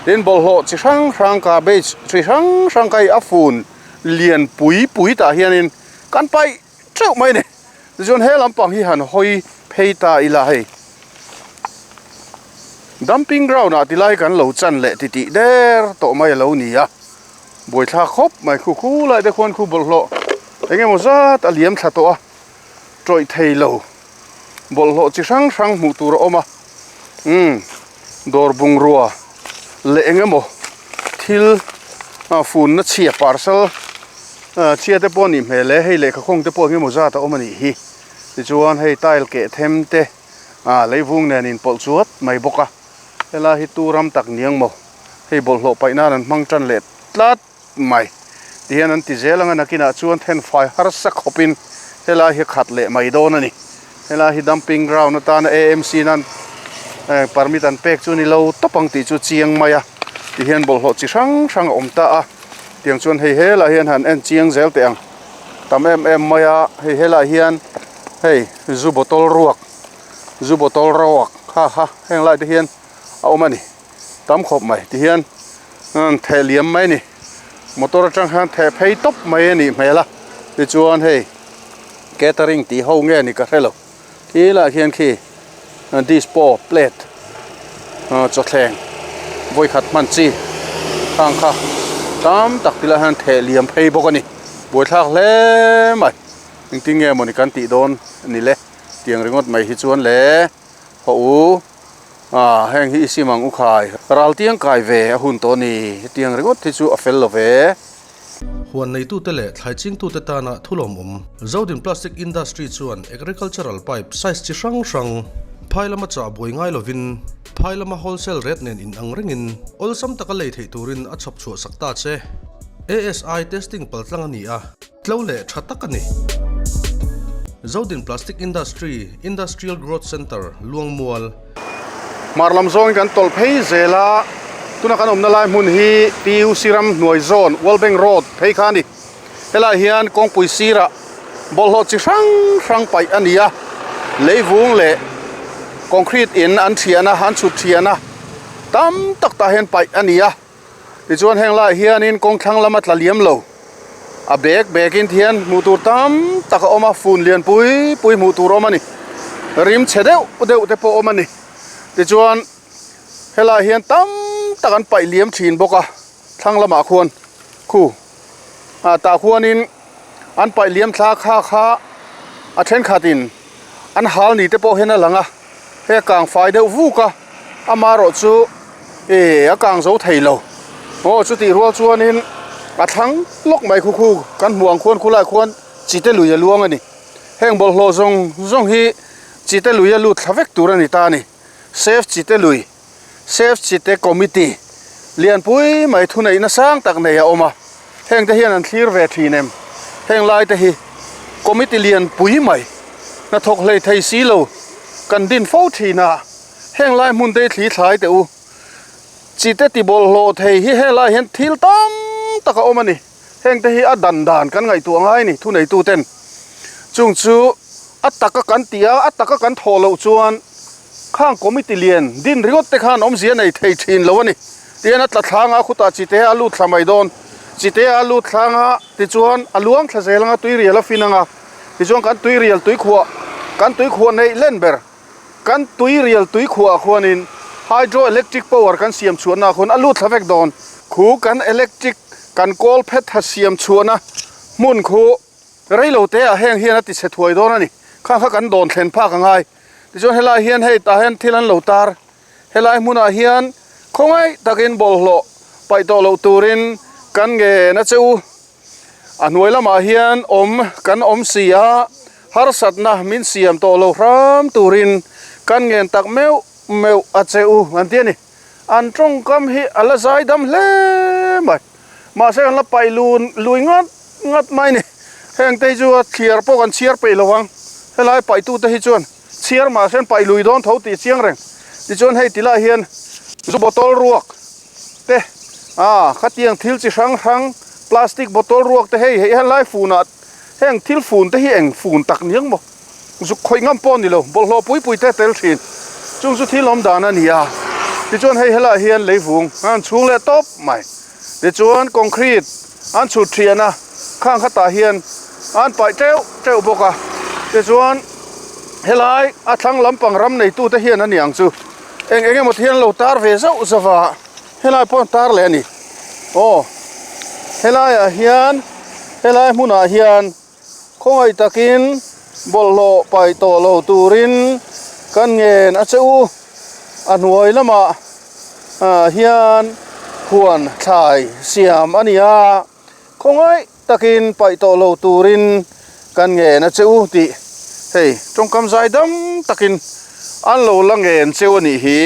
A: tin bawlhhlawh chi hrang hrang garbage chi hrang hrang kha hei a fun lian pui pui tah hianin kan paih teuh mai a ni. Tichuan he lampang hi han hawi phei ta ila hei dumping ground ah tilai kan lo chan leh titih der tawh mai a lo ni a, buaithlak khawp mai khu khu lai te khuan khu bawlhhlawh eng emaw zat a liam thla tawh a, tawih thei lo bawlhhlawh chi hrang hrang hmuh tur a awm a, umm dawr bungrua leh eng emaw thil funna chhia parcel chhia te pawh a nih hmel e, hei lehkha khawng te pawh eng emaw zat a awm a nih hi tichuan hei tile keh them te ah leivung nen inpawlh chuat mai bawk a helai hi tu ram tak niang maw hei bawlhhlawh paih nan an hmang tan leh tlat mai tihian an ti zel ang a nakinah chuan thenfai harsa khawpin helai hi khat leh mai dawn a ni helai hi dumping ground atana AMC nan eh permit an pek chu ni lo tawp ang tih chu chiang mai a tihian bawlhhlawh chi hrang hrang a awm ta a tiang chuan hei helai hian han en chiang zel teh ang tam em em mai a hei helai hian hei zu bottle ruak zu bottle ruak kha kha heng lai te hian a awm a ni. tam khawp mai ti hian theh liam mai a ni motor atang hian theh phei tawp mai a nih hmel a tichuan hei catering tih ho nge ni ka hre lo khi lah khian khi dispo plate chawthleng vawikhat hman chi khang kha tam tak ti lai hian theh liam phei bawk a ni buaithlak hle mai engtin nge mawni kan tih dawn ni le tiang ringawt mai hi chuan le haw u. Ah heng hi i sim ang u khai. Ral tiang kai ve a hun tawh a ni. Hetiang ringawt hi chu a fel lo ve.
C: Huan neitute leh thlai chingtute tana thulawmawm Zodin Plastic Industry chuan agricultural pipe size chi hrang hrang phai lama chah buai ngai lovin phai lama wholesale rate nen inang rengin awlsam taka lei theih turin a chhawp chhuah sak ta che. ASI testing paltlang a ni a. Tlo leh tha tak a ni. Zodin Plastic Industry, Industrial Growth Centre, Luangmual.
A: Hmar lam zawngin kan tawlh phei zel a, tuna kan awmna lai hmun hi PUC ram hnuai zawn World Bank Road phei kha a ni. Helaiah hian kawngpui sirah bawlhhlawh chi hrang hrang paih a ni a, leivung leh concrete in an thian a, an chhut thian a, tam tak tah hian paih a ni a. Tichuan heng laiah hianin kawng thlang lama tla liam lo a bag bag in thian hmuh tur tam tak a awm a fun lian pui pui hmuh tur a awm a ni rim chhe deuh deuh te pawh a awm a ni tichuan helaiah hian tam tak an paih liam thin bawk a thlang lamah khuan khu ah tah khuanin an paih liam thla kha kha a thenkhatin an hal ni te pawh hian a lang a hei a kang fai deuh vuk a amaherawh chu. Ehh a kang zo thei lo aw chutih rual chuanin A thlang lawk mai khu khu kan hmuh ang khuan khulaiah khuan chite lui a luang a ni. Heng bawlhhlawh zawng zawng hi chite lui a lut thla vek tur a ni ta a ni. Save Chite Lui, Save Chite Committee, lianpui mai thuneihna sang tak nei a awm a, heng te hian an thlir ve thin em? Heng lai te hi Committee lianpui mai hnathawk hlei thei si lo kan din fo thin a, heng lai hmun te hi thli thlai teh u. Chite ti bawlhhlawh thei hi helai hian thil tam tak a awm a ni. Heng te hi a dan dan kan ngaihtuah ngai a ni thuneitu ten. Chung chu a taka kan tih a, a taka kan thawh loh chuan khang committee lian din ringawt te khan awmzia nei thei thin lo a ni. Tihian a tla thlang a, khutah chite a lut thla mai dawn. Chite a lut thlang a, tichuan a luang thla zel anga tuirial a fin anga, tichuan kan tuirial tuikhuah, kan tuikhuah neih len ber. Kan tuirial tuikhuah khuanin hydro electric power kan siam chhuahna khuan a lut thla vek dawn. Khu kan electric kan kawl phet ha siam chhuahna hmun khu reilo te ah heng hian a ti chhe thuai dawn a ni. Khang kha kan dawn thlen phak a ngai. Tichuan helai hian hei tah hian thil an lo tar. Helai hmunah hian khawngaih takin bawlhhlawh paih tawh loh turin kan ngen a che u. A hnuai lamah hian awm kan awm si a, harsatna min siam tawh lo hram turin kan ngen tak meuh meuh a che u an ti a ni. An tawngkam hi a la zai dam hle mai. Mahse kan la paih lun lui ngat ngat mai a ni. Heng te hi chu a thliar pawh kan chhiar peih lo ang. Helai paihtute hi chuan chhiar mahse an paih lui dawn tho tih a chiang reng. Tichuan hei ti lai hian zu bottle ruak te ah khatiang thil chi hrang hrang plastic bottle ruak te hei hei helai funah heng thil fun te hi eng fun tak ni ang maw zuk khawih ngam pawh a ni lo bawlhhlawh pui pui te a tel thin chung chu thil awm dan a ni a tichuan hei helaiah hian leivung an chhung leh tawp mai tichuan concrete an chhut thian a khang khatah hian an paih teuh teuh bawk a tichuan helai a thlang lampang ram neitute hian a ni ang chu. Eng eng emaw te hian lo tar ve zauh zauh a, helai pawh an tar leh a ni. Aw, helaiah hian helai hmunah hian khawngaih takin bawlhhlawh paih tawh lo turin kan ngen a che u. A hnuai lamah ah hian huan thlai siam a ni a, khawngaih takin paih tawh lo turin kan ngen a che u tih hei tawngkam zai dam takin an lo la ngen cheu a nih hi.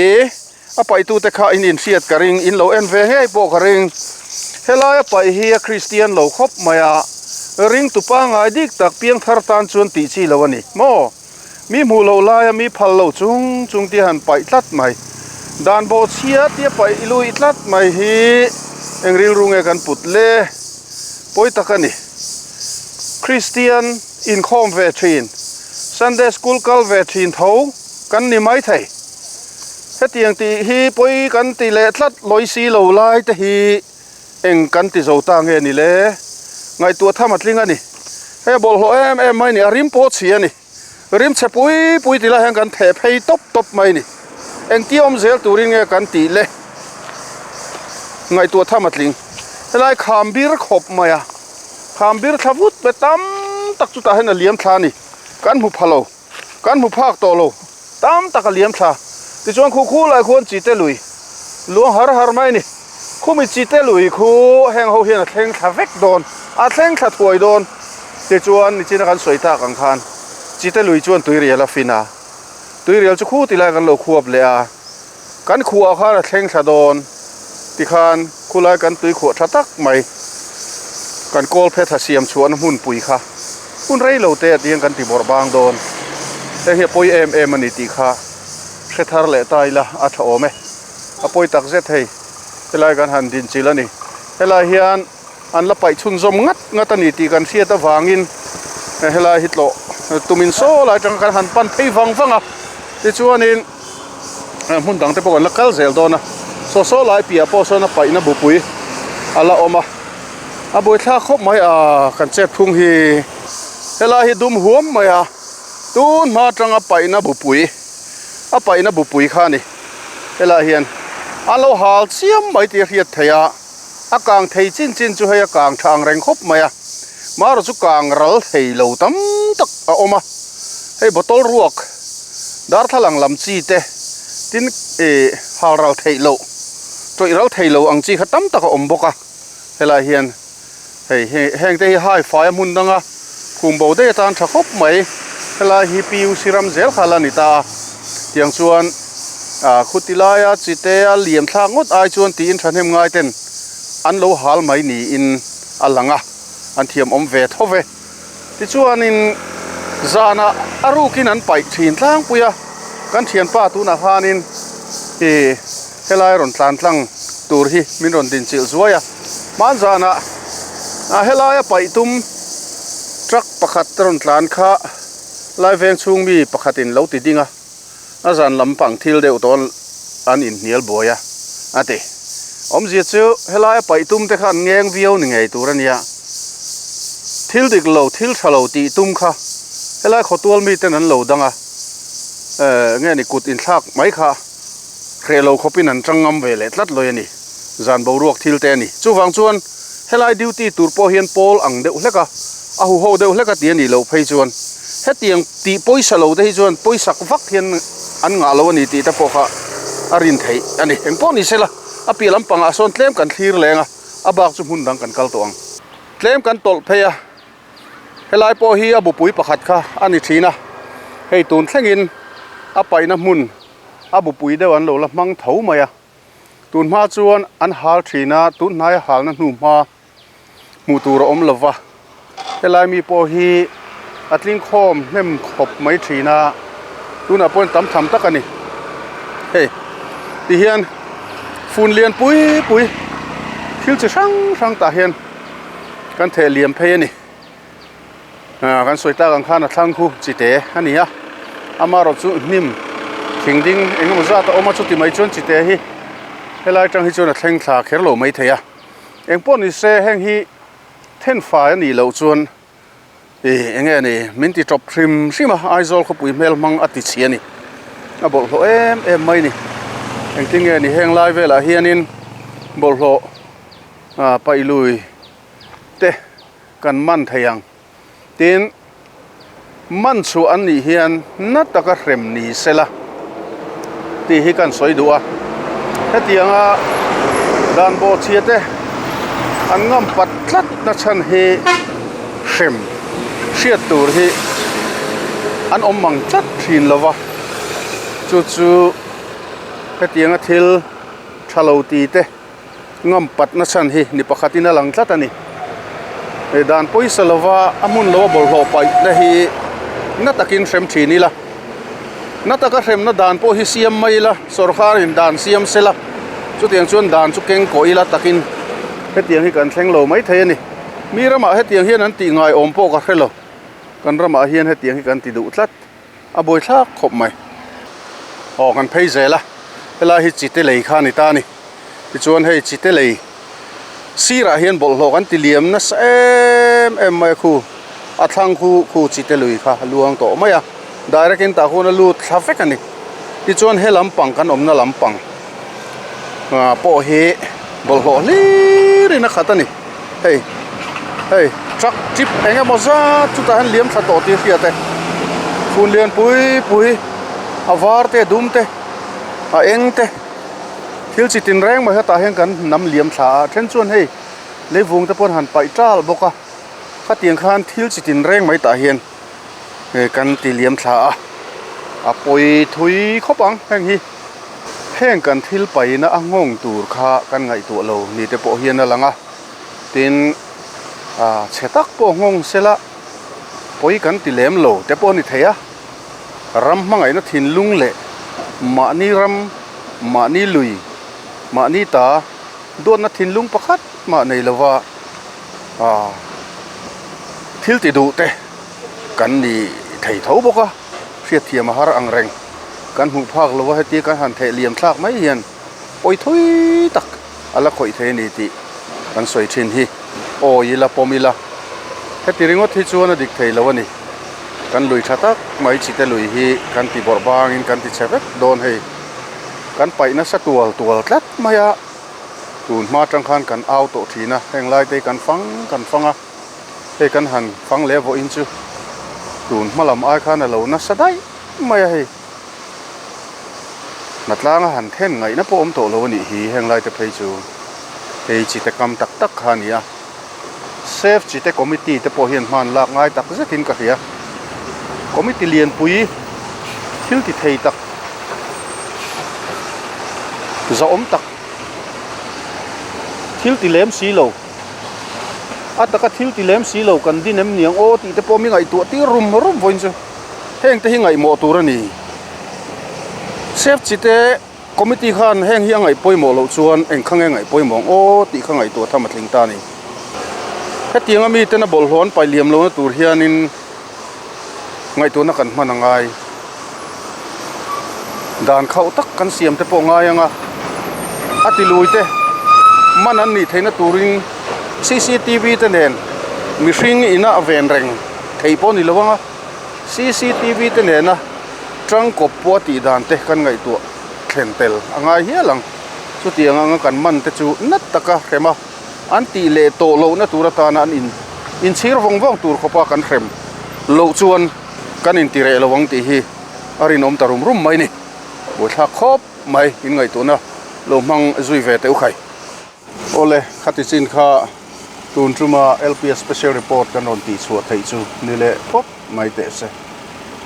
A: A paihtute kha in inhriat ka ring, in lo en ve ngei pawh ka ring. Helai a paih hi a Kristian lo khawp mai a, ringtu pangngai dik tak piangthar tan chuan tih chi lo a ni maw? Mi hmuh loh laia mi phal lo chung chung tia han paih tlat mai, dan bawh chhia tia paih luih tlat mai hi eng rilru nge kan put le? Pawi tak a ni. Kristian inkhawm ve thin, Sunday school kal ve thin tho kan ni mai thei. Hetiang tih hi pawi kan ti leh tlat lawi si lo lai te hi Eng kan ti zo ta nge ni le? Ngaihtuah tham a tling a ni. Hei bawlhhlawh em em mai ni, a rim pawh chhi a ni. Rim chhe pui pui ti lai hian kan theh phei tawp tawp mai ni. Engtia awm zel turin nge kan tih le? Ngaihtuah tham a tling. Helai kham bir khawp mai a, kham bir thla vut ve tam tak chutah hian a liam thla a ni. Kan hmu pha lo. Kan hmu phak tawh lo, tam tak a liam thla. Tichuan khu khu lai khuan chite lui luang har har mai a ni. Khumi chite lui khu heng ho hian a thleng thla vek dawn, a thleng thla thuai dawn. Tichuan nichina kan sawi tak ang khan chite lui chuan tuirial a fin a, tuirial chu khu ti lai kan lo khuap leh a, kan khuah khan a thleng thla dawn. Tikhan khulai kan tui khuah tha tak mai kan kawl phe tha siam chhuahna hmunpui kha hun rei lo te ah tihian kan ti bawrh bang dawn. Heng hi a pawi em em a ni tih kha hre thar leh ta ila a tha awm e. A pawi tak zet hei helai kan han din chilh a ni. Helai hian an la paih chhunzawm ngat ngat a ni tih kan hriat avangin helai hi tlawh tumin saw lai atanga kan han pan phei vang vang a tichuanin hmun dang te pawh kan la kal zel dawn a saw saw lai piah pawh sawn a paihna bupui a la awm a a buaithlak khawp mai a kan chet phung hi helai hi dum huam mai a tun hma atanga paihna bupui a paihna bupui kha a ni helai hian an lo hal chiam mai tih a hriat theih a. A kang thei chin chin chu hei a kang tha ang reng khawp mai a, marawh chu kang ral thei lo tam tak a awm a, hei bottle ruak darthlalang lam chi te tin ih hal ral theih loh tawih ral thei lo ang chi kha tam tak a awm bawk a, helai hian. Hei hei heng te hi hai fai a hmun danga khum bo daih atan tha khawp mai. Helai hi PUC ram zel kha la ni ta a, tiang chuan ah khuti laia chite a liam thlak ngawt ai chuan tiin thahnem ngai ten an lo hal mai niin a lang a, an thiam awm ve tho ve. Tichuanin zanah a rukin an paih thin tlangpui a, kan thianpa tunah khanin ih helai rawn tlan tlang tur hi min rawn dinchilh zuai a. Hman zanah a helaia paih tum truck pakhat rawn tlan kha lai veng chhung mi pakhatin lo ti ding a, a zan lampang thil deuh tawh an inhnial buai a, a ti. Awmzia chu helaia paih tum te kha an ngeng viau ni ngei tur a nia. Thil dik lo, thil tha lo tih tum kha helai khawtual miten an lo dang a, nge ni kut inthlak mai kha hreh lo khawpin an tang ngam ve leh tlat lawi a ni. Zan boruak thil te a ni. Chuvang chuan helai duty tur pawh hian pawl ang deuh hlek a, a huho deuh hlek a ti a nih loh phei chuan hetiang tih pawisa lo te hi chuan pawisak vak hian an ngah lo a ni tih te pawh kha a rin theih a ni. Engpawh ni sela a piah lampangah sawn tlem kan thlir leng a, a bak chu hmun dang kan kal tawh ang. Tlem kan tawlh phei a, helai pawh hi a bupui pakhat kha a ni thin a, hei tun thlengin a paihna hmun a bupui deuh an lo la hmang tho mai a. Tun hma chuan an hal thin a, tun hnaia halna hnu hma hmuh tur a awm lo va, helai mi pawh hi a tling khawm hnem khawp mai thin a, tunah pawhin tam tham tak a ni. Hei ti hian fun lian pui pui thil chi hrang hrang tah hian kan theh liam phei a ni. Ah kan sawi tak ang khan a thlang khu chite a ni a, amaherawh chu hnim thing ding eng emaw zat a awm a, chuti mai chuan chite hi helai atang hi chuan a thleng thla kher lo mai thei a, eng pawh ni se heng hi then fai a nih loh chuan ih eng nge ni min ti tawp hrim hrim a, Aizawl khawpui hmel hmang a ti chhi a ni, a bawlhhlawh em em mai ni, engtin nge ni heng lai velah hianin bawlhhlawh ah paih lui te. Kan man thei ang. Tin, man chhuah an nih hian na taka hrem ni sela tih hi kan sawi duh a. Hetianga dan bawhchhia te an ngam pat tlat na chhan hi hrem hriat tur hi an awm mang tlat thin lo va. Chu chu hetianga thil tha lo ti te. Ngam patna chhan hi ni pakhatin a lang tlat a ni. He dan pawisa lova a hmun lo a bawlhhlawh paihna hi na takin hrem thin ila. Na taka hremna dan pawh hi siam mai ila, sawrkarin dan siam sela, chutiang chuan dan chu keng kawh ila takin hetiang hi kan thleng lo mai thei a ni. Mi ramah hetiang hian an tih ngai awm pawh ka hre lo. Kan ramah hian hetiang hi kan ti duh tlat. A buai thlak khawp mai. Aw kan phei zel a, helai hi chite lei kha a ni ta a ni. Tichuan hei chite lei sirah hian bawlhhlawh kan ti liam nasa em em mai a khu a thlang khu khu chite lui kha a luang tawh mai a, direct in tah khuan a lut thla vek a ni. Tichuan he lampang kan awmna lampang ah pawh hi bawlhhlawh hlir in a khat a ni. Hei hei truck jeep eng emaw zat chutah hian liam thla tawh tih a hriat e. Fun lian pui pui a var te a dum te a eng te thil chi tin reng mai hetah hian kan nam liam thla a then chuan hei leivung te pawh an han paih tal bawk a khatiang khan thil chi tin reng mai tah hian kan ti liam thla a a pawi thui khawp ang heng hi. Heng kan thil paina a nghawng tur kha kan ngaihtuah lo ni te pawh hian a lang a, tin ah chhe tak pawh nghawng sela pawi kan ti lem lo te pawh a ni thei a, ram hmangaihna thinlung leh mahni ram, mahni lui, mahni ta duatna thinlung pakhat mah nei lova ah thil ti duh te kan ni thei tho bawk a, hriatthiam a har ang reng. Kan hmuh phak lo a heti kan han theh liam thlak mai hian pawi thui tak a la khawih thei a ni tih kan sawi thin hi. Awi ila pawm ila heti ringawt hi chuan a dik thei lo a ni. Kan lui tha tak mai chite lui hi kan ti bawrh bangin kan ti chhe vek dawn hei. Kan paih nasa tual tual tlat mai a, tun hma atang khan kan au tawh thin a, heng lai te hi kan fang kan fang a, hei kan han fang leh vawiin chu tun hma lam ai khan a lo nasa daih. Mai a hei hnatlanga han then ngaihna pawh awm tawh lo a nih hi heng lai te phei chu hei chite kam tak tak kha a ni a. Save Chite Committee te pawh hian hman lak ngai tak zetin ka hria. Committee lianpui thil ti thei tak zahawm tak thil ti lem si lo a taka thil ti lem si lo kan din em niang aw tih te pawh mi ngaihtuah tir rum rum vawiin chu heng te hi ngaihmawh tur a ni. Save Chite Committee khan heng hi a ngaih pawimawh loh chuan eng kha nge ngaih pawimawh ang aw tih kha ngaihtuah tham a tling ta a ni. Hetianga miten a bawlhhlawh an paih liam lohna tur hianin ngaihtuahna kan hman a ngai. Dan khauh tak kan siam te pawh ngai ang a, a ti lui te man an nih theihna turin cctv te nen mihring ina a ven reng theih pawh a ni lo ang a, cctv te nena Tangkawp pawh a tih dan te kan ngaihtuah thlen tel a ngai hial ang. Chutiang anga kan man te chu nat taka hrem a, an tih leh tawh lohna tur atana an in inchhir vawng vawng tur khawpa kan hrem loh chuan kan inti reh lo ang tih hi a rinawm ta rum rum mai ni. Buaithlak khawp mai in ngaihtuahna lo hmang zui ve teh u khai. Awle, khati chin kha tun tuma LPS Special Report kan rawn tihchhuah theih chu ni leh phawt mai teh se.